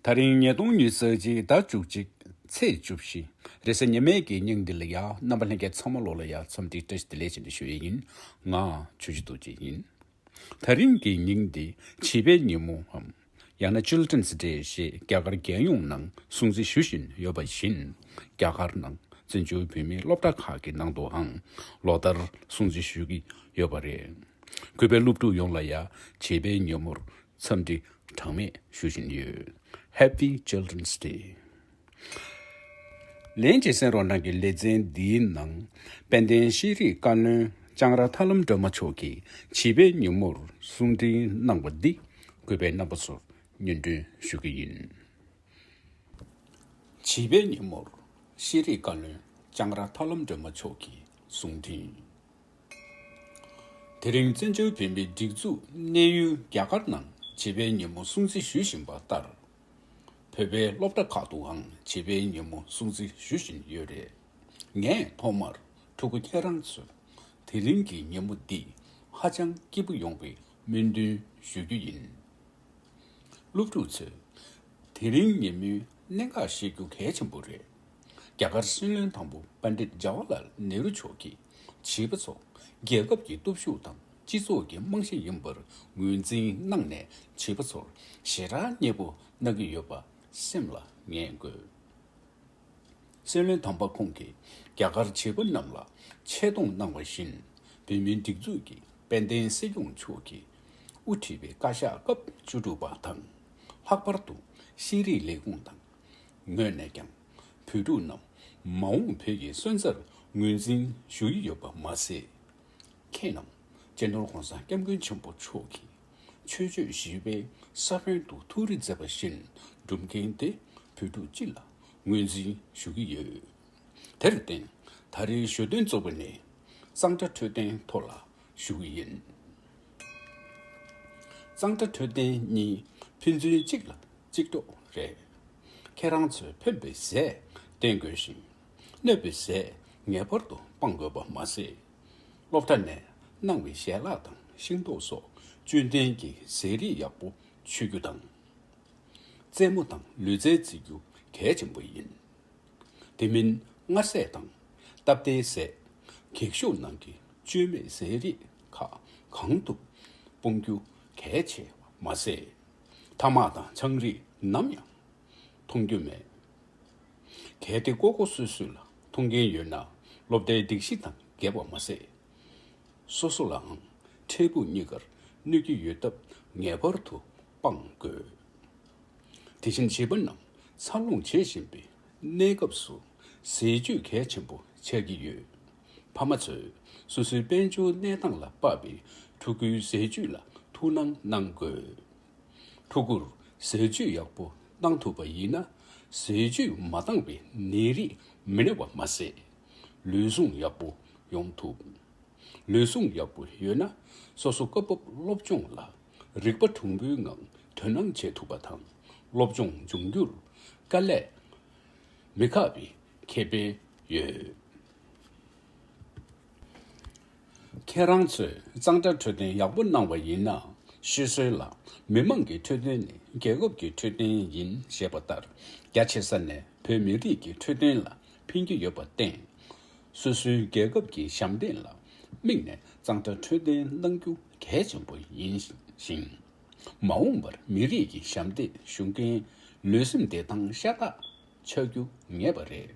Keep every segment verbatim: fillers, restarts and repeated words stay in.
ད་རིང་ཉིས་སྟོང་ཉི་ཤུ་རྩ་གཅིག་ཟླ་བཅུ་གཅིག་ཚེས་བཅུ་བཞི། རེས་གཟའ་ཉི་མའི་གི་ཉིན་འདི་ལ་ཡ་རྣམ་པ་ལྷན་རྒྱས་ཚང་མ་ལོ་ལ་ཡ་འཚམས་འདྲི་བཀྲ་ཤིས་བདེ་ལེགས་ཞེས་ཞུ་ཡི་ཡིན། ང་ཆུ་བཞི་རྡོ་རྗེ་ཡིན། ད་རིང་གི་ཉིན་འདི་བྱིས་པའི་ཉིན་མོའམ་ཡང་ན་Children's Day ཞེས་རྒྱ་གར་རྒྱལ་ཡོངས་ནང་སྲུང་བརྩི་ཞུ་བཞིན་ཡོད་པ་བཞིན། རྒྱ་གར་ནང་བཙན་བྱོལ་བོད་མིའི་སློབ་གྲྭ་ཁག་གི་ནང་དུའང་ལོ་ལྟར་སྲུང་བརྩི་ཞུ་གི་ཡོད་པ་རེད། གུས་པའི་སློབ་ཕྲུག་ཡོངས་ལ་ཡ་བྱིས་པའི་ཉིན་མོར་འཚམས་འདྲི་གྲངས་མེད་ཞུ་བཞིན་ཡོད། Happy Children's Day། ལན་གཅིག་གསན་རོགས་གནང་། གི་ལེ་ཚན་འདིའི་ནང་དཔལ་ལྡན་ཤེས་རིག་བཀའ་བློན་ལྕང་ར་ཐར་ལམ་སྒྲོལ་མ་མཆོག་གིས་བྱིས་པའི་ཉིན་མོར་གསུང་འཕྲིན་གནང་བ་འདི་གུས་པའི་རྣམ་པ་ཚོར་སྙན་སྒྲོན་ཞུ་གི་ཡིན། བྱིས་པའི་ཉིན་མོར་ཤེས་རིག་བཀའ་བློན་ལྕང་ར་ཐར་ལམ་སྒྲོལ་མ་མཆོག་གི་གསུང་འཕྲིན། དེ་རིང་བཙན་བྱོལ་བོད་མིའི་སྒྲིག་འཛུགས་གནས་ཡུལ་རྒྱ་གར་ནང་བྱིས་པའི་ཉིན་མོ་སྲུང་བརྩི་ཞུ་བཞིན་པ་ལྟར། བོད་པའི་སློབ་གྲྭ་ཁག་ཏུའང་བྱིས་པའི་ཉིན་མོ་སྲུང་བརྩི་ཞུ་བཞིན་ཡོད་རེད། ངས་ཐོག་མར་ཕྲུ་གུ་ཁྱེད་རང་ཚོས་དེ་རིང་གི་ཉིན་མོ་འདི་ཧ་ཅང་སྐྱིད་པོ་ཡོང་བའི་སྨོན་འདུན་ཞུ་རྒྱུ་ཡིན། སློབ་ཕྲུག་ཚོས་དེ་རིང་ཉིན་མོའི་གནད་འགག་ཤེས་རྒྱུ་གལ་ཆེན་པོ་རེད། རྒྱ་གར་སྲིད་བློན་དང་པོ་པཎྜི་ཏ་ཇ་ཝ་ལལ་ནེ་རུ་མཆོག་གིས་བྱིས་པ་ཚོ་རྒྱལ་ཁབ་ཀྱི་སྟོབས་ཤུགས་དང་སྤྱི་ཚོགས་ཀྱི་རྨང་གཞི་ཡིན་པར་ངོས་འཛིན་གནང་ནས། བྱིས་པ་ཚོར་ཞེ་དྲག་མཉེས་པོ་གནང་གི་ཡོད་པ་སེམས་ལ་ངེས་དགོས། སྲིད་བློན་དམ་པ་ཁོང་གིས་རྒྱ་གར་བྱིས་པ་རྣམས་ལ་ཆེ་མཐོང་གནང་བ་བཞིན། བོད་མིའི་སྒྲིག་འཛུགས་ཀྱི་དཔལ་ལྡན་སྲིད་སྐྱོང་མཆོག་གིས་དབུ་ཁྲིད་པའི་བཀའ་ཤག་སྐབས་བཅུ་དྲུག་པ་དང་། ལྷག་པར་དུ་ཤེས་རིག་ལས་ཁུངས་དང་ངོས་ནས་ཀྱང་བོད་ཕྲུག་རྣམས་མ་འོངས་བོད་ཀྱི་སོན་རྩར་ངོས་འཛིན་ཞུ་ཡི་ཡོད་པ་མ་ཟད། ཁྱེད་རྣམས་སྤྱི་ནོར་༸གོང་ས་༸སྐྱབས་མགོན་ཆེན་པོ་མཆོག་གིས་ཆོས་སྤྱོད་བཞི་པའི་ས་བོན་དུ་ཐུགས་རེ་མཛད་པ་བཞིན་སྒྲུབ་མཁན་དེ་བོད་ཕྲུག་སྤྱི་ལ་ངོས་འཛིན་ཞུ་གི་ཡོད། དེར་བརྟེན། ད་རེས་ཞུ་དོན་གཙོ་བོ་ནི་གཙང་སྦྲ་འཕྲོད་བསྟེན་ཐོག་ལ་ཞུ་གི་ཡིན། གཙང་སྦྲ་འཕྲོད་བསྟེན་གཉིས་ཕན་ཚུན་གཅིག་ལ་གཅིག་གྲོགས་རེད། ཁྱེད་རང་ཚོས་ཕན་པའི་ཟས་བསྟེན་དགོས་ཤིང་། གནོད་པའི་ཟས་ངེས་པར་དུ་སྤང་དགོས་པ་མ་ཟད། སློབ་གྲྭ་ནས་གནང་བའི་ཞལ་ལག་དང་ཤིང་ཏོག་སོགས་བཅུད་ལྡན་གྱི་ཟས་རིགས་ཡག་པོ་མཆོད་རྒྱུ་དང་། རྩེད་མོ་དང་ལུས་རྩལ་རྩེ་རྒྱུ་གལ་ཆེན་པོ་ཡིན། དེ་མིན་མངར་ཟས་དང་སྟབས་བདེའི་ཟས། གེག་ཤོག་ནང་གི་བཅོས་མའི་ཟས་རིགས་ཁག་གང་ཐུབ་སྤོང་རྒྱུ་གལ་ཆེ་བ་མ་ཟད། ཐ་མག་དང་ཆང་རིགས་ནམ་ཡང་འཐུང་རྒྱུ་མེད། གལ་ཏེ་ཀོ་ཀོ་སོ་སོ་ལ་འཐུང་མཁན་ཡོད་ན། སློབ་གྲྭའི་སྒྲིག་གཞི་དང་འགལ་བ་མ་ཟད། སོ་སོ་ལའང་འཕྲལ་ཕུགས་གཉིས་ཀར་གནོད་ཀྱི་ཡོད་སྟབས་ངེས་པར་དུ་སྤང་དགོས། དེ་བཞིན་བྱིས་པ་རྣམས་འཚར་ལོངས་བྱེད་བཞིན་པའི་གནས་སྐབས་སུ་ཟས་བཅུད་གལ་ཆེན་པོ་ཆགས་ཀྱི་ཡོད། ཕ་མ་ཚོས་སོ་སོའི་དཔལ་འབྱོར་གནས་སྟངས་ལ་དཔག་པའི་ཕྲུ་གུའི་ཟས་བཅུད་ལ་ཐུགས་སྣང་གནང་དགོས། ཕྲུ་གུར་ཟས་བཅུད་ཡག་པོ་བཏང་ཐུབ་པ་ཡིན་ན། ཟས་བཅུད་མ་འདང་བའི་ནད་རིགས་མི་ན་བ་མ་ཟད། ལུས་ཟུངས་ཡག་པོ་ཡོང་ཐུབ། ལུས་ཟུངས་ཡག་པོ་ཡོད་ན། སོ་སོ་སྐབས་བབ་སློབ་སྦྱོང་ལ་རིག་པ་གྲུང་པོའི་ངང་དོ་སྣང་བྱེད་ཐུབ་པ་དང་། སློབ་སྦྱོང་འབྱུང་འགྱུར་དཀའ་ལས་མི་ཁག་པའི་ཁེ་ཕན་ཡོད། ཁྱེད་རང་ཚོས་གཙང་སྦྲ་འཕྲོད་བསྟེན་ཡག་པོ་གནང་བ་ཡིན་ན། ཤོད་སྲོལ་ལ། མི་མང་གི་འཕྲོད་བསྟེན་ནི་རྒྱལ་ཁབ་ཀྱི་འཕྲོད་བསྟེན་ཡིན་ཞེས་པ་ལྟར། རྒྱ་ཆེ་ས་ནས་བོད་མི་རིགས་ཀྱི་འཕྲོད་བསྟེན་ལ་ཕན་གྱི་ཡོད་པར་བརྟེན། སོ་སོའི་རྒྱལ་ཁབ་ཀྱི་ཞབས་འདེགས་ལ་དམིགས་ནས་གཙང་སྦྲ་འཕྲོད་བསྟེན་གནང་རྒྱུ་གལ་ཆེན་པོ་ཡིན་ཞིང་། མ་འོངས་པར་མི་རིགས་ཀྱི་ཞབས་འདེགས་ཞུ་མཁན་ལུས་སེམས་བདེ་ཐང་ཤ་སྟག་ཆགས་རྒྱུ་ངེས་པ་རེད།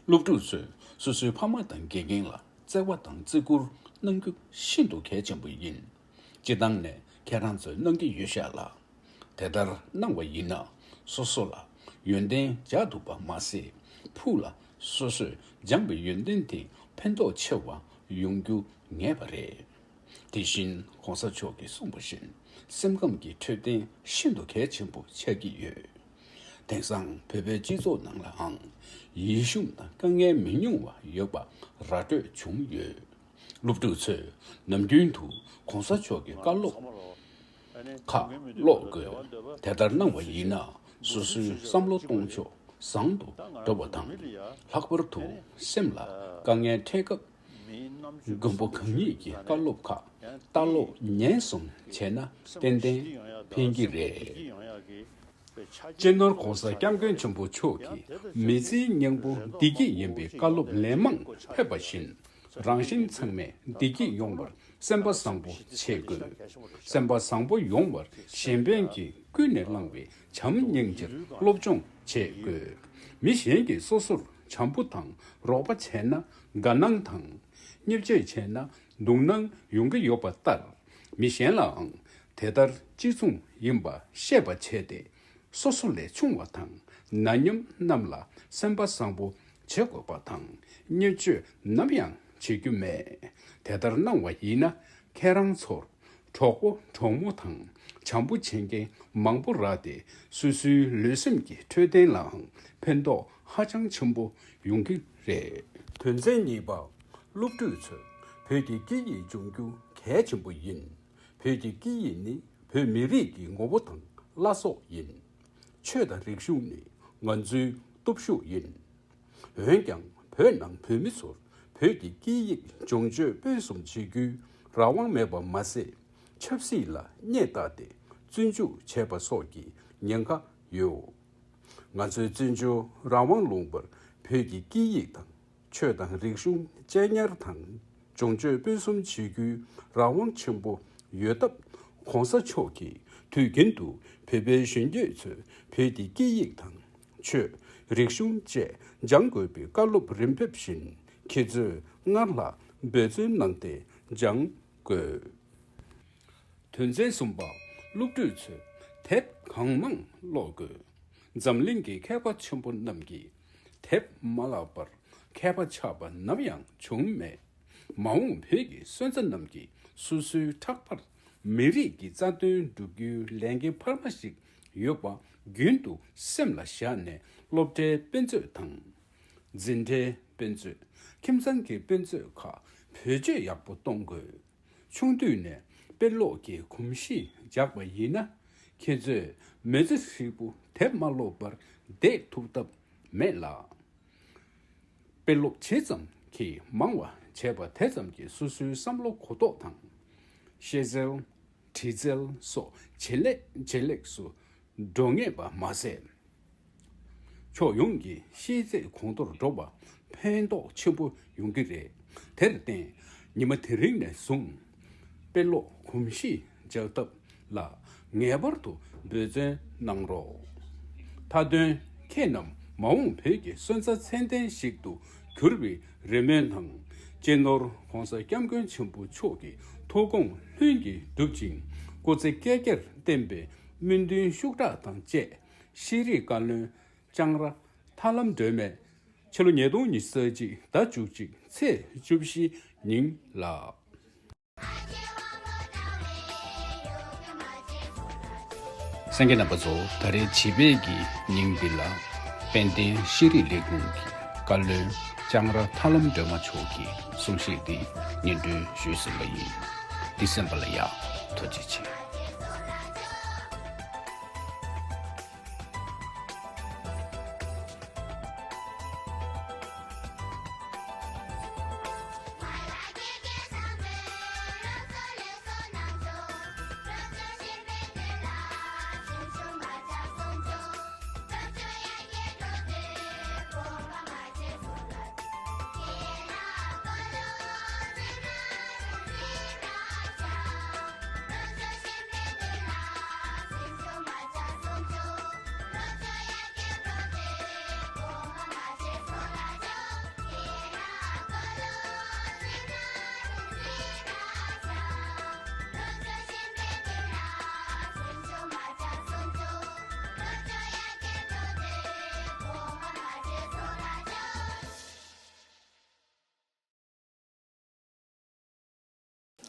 སློབ་ཕྲུག་ཚོས་སོ་སོའི་ཕ་མ་དང་དགེ་རྒན་ལ་བརྩེ་བ་དང་བརྩི་བཀུར་གནང་རྒྱུ་ཤིན་ཏུ་གལ་ཆེན་པོ་ཡིན། སྤྱིར་བཏང་ནས་ཁྱེད་རང་ཚོས་གནང་གི་ཡོད་ཤག་ལ། དེ་ལྟར་གནང་བ་ཡིན་ན། སོ་སོ་ལ་ཡོན་ཏན་སྦྱར་ཐུབ་པ་མ་ཟད། ཕུགས་ལ་སོ་སོས་སྦྱངས་པའི་ཡོན་ཏན་དེ་ཕན་ཐོགས་ཆེ་བ་ཡོང་རྒྱུ་ངེས་པ་རེད། དེ་བཞིན་༸གོང་ས་མཆོག་གིས་གསུངས་པ་བཞིན། སེམས་ཁམས་ཀྱི་འཕྲོད་བསྟེན་ཤིན་ཏུ་གལ་ཆེན་པོ་ཆགས་ཀྱི་ཡོད། དེང་སང་བོད་པའི་སྤྱི་ཚོགས་ནང་ལའང་ཡིད་ཞུམ་དང་དཀའ་ངལ་མི་ཉུང་བ་ཡོད་པ་ར་སྤྲོད་བྱུང་ཡོད། སློབ་ཕྲུག་ཚོས་ནམ་རྒྱུན་དུ་༸གོང་ས་མཆོག་གི་བཀའ་སློབ་ཁག་ཀློག་དགོས། དེ་ལྟར་གནང་བ་ཡིན་ན། སོ་སོའི་བསམ་བློ་གཏོང་ཕྱོགས་བཟང་དུ་འགྲོ་བ་དང་། ལྷག་པར་དུ་སེམས་ལ་དཀའ་ངལ་འཕྲད་སྐབས། མགོན་པོ་གང་ཉིད་ཀྱི་བཀའ་སློབ་ཁག་ལྟ་ཀློག་ཉན་གསུམ་བྱས་ན་ཏན་ཏན་ཕན་གྱི་རེད། སྤྱི་ནོར་༸གོང་ས་༸སྐྱབས་མགོན་ཆེན་པོ་མཆོག་གིས་མི་ཚེའི་སྙིང་པོ་བདེ་སྐྱིད་ཡིན་པའི་བཀའ་སློབ་ལན་མང་ཕེབས་པ་བཞིན། རང་གཞན་ཚང་མས་བདེ་སྐྱིད་ཡོང་བར་སེམས་པ་བཟང་པོ་བྱེད་དགོས། སེམས་པ་བཟང་པོ་ཡོང་བར་གཞན་ཕན་གྱིས་ཀུན་ནས་བསླངས་པའི་བྱམས་སྙིང་རྗེར་སློབ་སྦྱོང་བྱེད་དགོས། མི་གཞན་གྱིས་སོ་སོར་བྱམས་པོ་དང་རོགས་པ་བྱས་ན་དགའ་སྣང་དང་། བརྙས་བཅོས་བྱས་ན་སྡུག་སྣང་ཡོང་གི་ཡོད་པ་ལྟར། མི་གཞན་ལའང་དེ་ལྟར་གཅིག་མཚུངས་ཡིན་པ་ཤེས་པ་བྱས་ཏེ། སོ་སོ་ལས་ཆུང་བ་དང་ན་མཉམ་རྣམས་ལ་སེམས་པ་བཟང་པོ་བྱེད་དགོས་པ་དང་། བརྙས་བཅོས་ནམ་ཡང་བྱེད་རྒྱུ་མེད། དེ་ལྟར་གནང་བ་ཡིན་ན་ཁྱེད་རང་ཚོར་གྲོགས་པོ་གྲོགས་མོ་དང་བྱམས་པོ་བྱེད་མཁན་མང་པོ་རག་སྟེ། སོ་སོའི་ལུས་སེམས་ཀྱི་འཕྲོད་བསྟེན་ལའང་ཕན་ཐོགས་ཧ་ཅང་ཆེན་པོ་ཡོང་གི་རེད། དོན་ཚན་གཉིས་པ། སློབ་ཕྲུག་ཚོས་བོད་ཀྱི་སྐད་ཡིག་སྦྱོང་རྒྱུ་གལ་ཆེན་པོ་ཡིན། བོད་ཀྱི་སྐད་ཡིག་ནི་བོད་མི་རིགས་ཀྱི་ངོ་བོ་དང་བླ་སྲོག་ཡིན། ཆོས་དང་རིག་གཞུང་ནི་ང་ཚོའི་སྟོབས་ཤུགས་ཡིན། འོན་ཀྱང་བོད་ནང་བོད་མི་ཚོར་བོད་ཀྱི་སྐད་ཡིག་སྦྱོང་སྤྱོད་སྤེལ་གསུམ་བྱེད་རྒྱུའི་རང་དབང་མེད་པ་མ་ཟད། ཆབ་སྲིད་ལ་སྙད་བཏགས་ཏེ་བཙོན་འཇུག་བྱས་པ་སོགས་ཀྱི་ཉེན་ཁ་ཡོད། ང་ཚོས་བཙན་བྱོལ་རང་དབང་ལུང་པར་བོད་ཀྱི་སྐད་ཡིག་དང་། ཆོས་དང་རིག་གཞུང་གཅེས་ཉར་དང་སྦྱོང་སྤྱོད་སྤེལ་གསུམ་བྱེད་རྒྱུའི་རང་དབང་ཆེན་པོ་ཡོད་སྟབས། ༸གོང་ས་མཆོག་གིས་དུས་རྒྱུན་དུ་བོད་པའི་གཞོན་སྐྱེས་ཚོས་བོད་ཀྱི་སྐད་ཡིག་དང་། ཆོས། རིག་གཞུང་བཅས་སྦྱང་དགོས་པའི་བཀའ་སློབ་རིམ་ཕེབས་བཞིན། ཁྱེད་ཚོས་སྔར་ལྷག་འབད་བརྩོན་གནང་སྟེ་སྦྱང་དགོས། དོན་ཚན་གསུམ་པ། སློབ་ཕྲུག་ཚོས་དེབ་གང་མང་ཀློག་དགོས། འཛམ་གླིང་གི་མཁས་པ་ཆེན་པོ་རྣམས་ཀྱིས་དེབ་མ་བཀླགས་པར་མཁས་པ་ཆགས་པ་ནམ་ཡང་བྱུང་མེད། མ་འོངས་བོད་ཀྱི་སོན་རྩ་རྣམས་ཀྱིས་སོ་སོའི་ཕྲག་པར་མི་རིགས་ཀྱི་རྩ་དོན་བསྒྲུབ་རྒྱུའི་ལས་འགན་འཕར་མ་ཞིག་ཡོད་པ་རྒྱུན་དུ་སེམས་ལ་བཞག་ནས། སློབ་གྲྭའི་དཔེ་མཛོད་དང་། འཛིན་གྲྭའི་དཔེ་མཛོད། ཁྱིམ་ཚང་གི་དཔེ་མཛོད་ཁག་བེད་སྤྱོད་ཡག་པོ་གཏོང་དགོས། ཆུང་དུས་ནས་དཔེ་ཀློག་གི་གོམས་གཤིས་འཇགས་པ་ཡིན་ན། ཁྱེད་ཚོས་མི་ཚེ་ཧྲིལ་པོ་དེབ་མ་ཀློག་པར་བསྡད་ཐུབ་ཐབས་མེད་ལ། དཔེ་ཀློག་ཇི་ཙམ་གྱིས་མང་བ་བྱས་པ་དེ་ཙམ་གྱིས་སོ་སོའི་བསམ་བློ་གོ་རྟོགས་དང་། ཤེས་རྩལ། དྲི་རྩལ་སོགས་ཇེ་ལེགས་ཇེ་ལེགས་སུ་འགྲོ་ངེས་པ་མ་ཟད། ཕྱོགས་ཡོངས་ཀྱི་ཤེས་ཚད་གོང་མཐོར་འགྲོ་བ་ཕན་ཐོགས་ཆེན་པོ་ཡོང་གི་རེད། དེར་བརྟེན། ཉི་མ་དེ་རིང་ནས་བཟུང་དཔེ་ཀློག་གོམས་གཤིས་འཇགས་ཐབས་ལ་ངེས་པར་དུ་འབད་བརྩོན་གནང་རོགས། མཐའ་དོན། ཁྱེད་རྣམས་མ་འོངས་བོད་ཀྱི་སོན་རྩ་ཚད་ལྡན་ཞིག་ཏུ་གྱུར་བའི་རེ་སྨོན་དང་། སྤྱི་ནོར་༸གོང་ས་༸སྐྱབས་མགོན་ཆེན་པོ་མཆོག་གི་ཐུགས་དགོངས་ལྷུན་གྱིས་གྲུབ་ཅིང་། སྐུ་ཚེ་བསྐལ་བརྒྱར་བརྟན་པའི་སྨོན་འདུན་ཤུགས་དྲག་དང་བཅས། ཤེས་རིག་བཀའ་བློན་ལྕང་ར་ཐར་ལམ་སྒྲོལ་མས་ཕྱི་ལོ་ཉིས་སྟོང་ཉི་ཤུ་རྩ་གཅིག་ཟླ་བཅུ་གཅིག་ཚེས་བཅུ་བཞི་ཉིན་ལ། གསན་མཁན་རྣམ་པ་ཚོ། ད་རེས་བྱིས་པའི་གི་ཉིན་འདི་ལ་དཔལ་ལྡན་ཤེས་རིག་ལས་ཁུངས་ཀྱི་བཀའ་བློན་ལྕང་ར་ཐར་ལམ་སྒྲོལ་མ་མཆོག་གི་གསུང་བཤད་འདི་སྙན་སྒྲོན་ཞུས་ཟིན་པ་ཡིན། འདི་གསན་པ་ལ་ཡང་ཐུགས་རྗེ་ཆེ།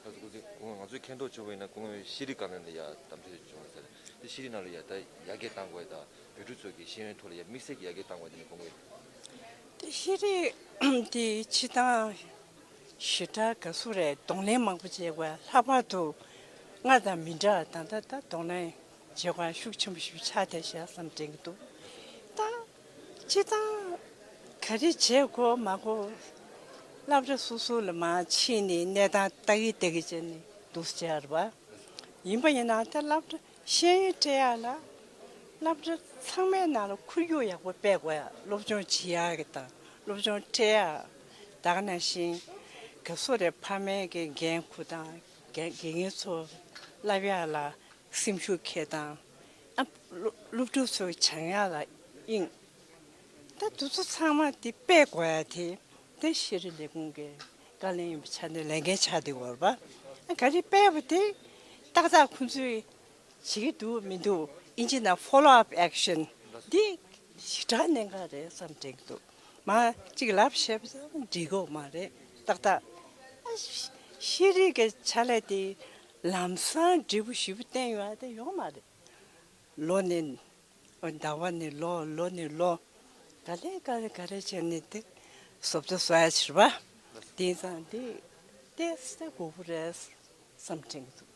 ང་ཚོ་སྐུ་ཚེ་སྐུ་ངོ་ང་ཚོའི་མཁྱེན་རྟོགས་བྱུང་བ་ཡིན་ན། སྐུ་ངོ་ཤེས་རིག་བཀའ་བློན་ལ་ཡ་གདམ་འཐེན་བྱུང་བ་ཟེར། དེ་ཤེས་རིག་ནང་ལ་ཡ་ད་ཡར་རྒྱས་གཏང་དགོས་དང་། བོད་ཕྲུག་ཚོ་གི་ཤེས་ཡོན་ཐོག་ལ་ཡ་དམིགས་བསལ་གྱི་ཡར་རྒྱས་གཏང་དགོས་དེ་ནི་སྐུ་ངོ། དེ་ཤེས་རིག་དེ་སྤྱི་བཏང་ཞེ་དྲག་དགའ་བསུ་རེད། གདོང་ལེན་མང་པོ་བྱས་པ། ལྷག་པར་དུ་སྔར་དང་མི་འདྲ་བ། ད་ལྟ་ད་གདོང་ལེན་བྱེད་སྒོ་ཤུགས་ཆེན་པོ་ཞིག་ཆགས་བསྡད་ཤག་བསམ་དྲན་གྱི་འདུག་ད་སྤྱི་བཏང་ག་རེ་བྱེད་དགོས་མ་དགོས། སློབ་གྲྭ་སོ་སོ་ལ་མར་ཕྱིན་ནས་གནས་སྟངས་ལྟ་གི་ལྟ་གི་བྱས་ནས་འདུག་སེ་བྱས་རེད་པ། ཡིན་པ་ཡིན་ན་ད་སློབ་གྲྭ་ཤེས་ཡོན་སྤྲད་ཡག་ལ་ སློབ་གྲྭ་ཚང་མའི་ནང་ལ་ཁོར་ཡུག་ཡག་པོ་སྤེལ་དགོས་ཡ། སློབ་སྦྱོང་བྱེད་ཡག་གི་དང་སློབ་སྦྱོང་སྤྲད་ཡག། ད་ག་ནང་བཞིན་ག་སོ་རེ་ཕ་མའི་གི་འགན་ཁུར་དང་། འགན་འགན་འཛིན་ཚོ་བསླབ་ཡག་ལ་སེམས་ཤུགས་འཁྱེར་དང་། ཨ་སློབ་སློབ་ཕྲུག་ཚོ་སྦྱང་ཡག་ལ་དབྱིངས། ད་དེ་ཚོ་ཚང་མ་དེ་སྤེལ་དགོས་ཡ་དེ། དེ་ཤེས་རིག་ལས་ཁུངས་ཀྱི་བཀའ་བློན་ཡིན་པའི་ཆ་ནས་ལས་འགན་ཆགས་བསྡད་ཡོད་རེད་པ། ཨ་ག་རེ་སྤེལ་བ་དེ་ཏག་ཏག་ཁོང་ཚོས་བྱེད་ཀྱི་འདུག་མི་འདུག་ཨིན་ཇི་ནང་follow up action འདི་ཞེ་དྲག་གནད་འགག་རེད་བསམ་དྲན་གྱི་འདུག་མ་གཅིག་ལབ་བཤད་པ་ཙམ་འགྲིག་གི་མ་རེད། ཏག་ཏག་ཨ་ཤེས་རིག་གི་ཕྱག་ལས་དེ་ལམ་སང་འབྲས་བུ་ཞེ་པོ་བསྟན་ཡོད་དེ་ཡོད་མ་རེད། ལོ་ནས་ཟླ་བ་ནས་ལོ། ལོ་ནས་ལོ། ག་ལེ་ག་ལེ་ག་རེ་བྱས་ནས་དེ་བཟོ་ལྟ་བཟོ་ཡ་ཕྱིར་བ། དེང་སང་འདི་ཏོག་ཙམ་དགོས་པ་རེད་བསམ་དྲན་གྱི་འདུག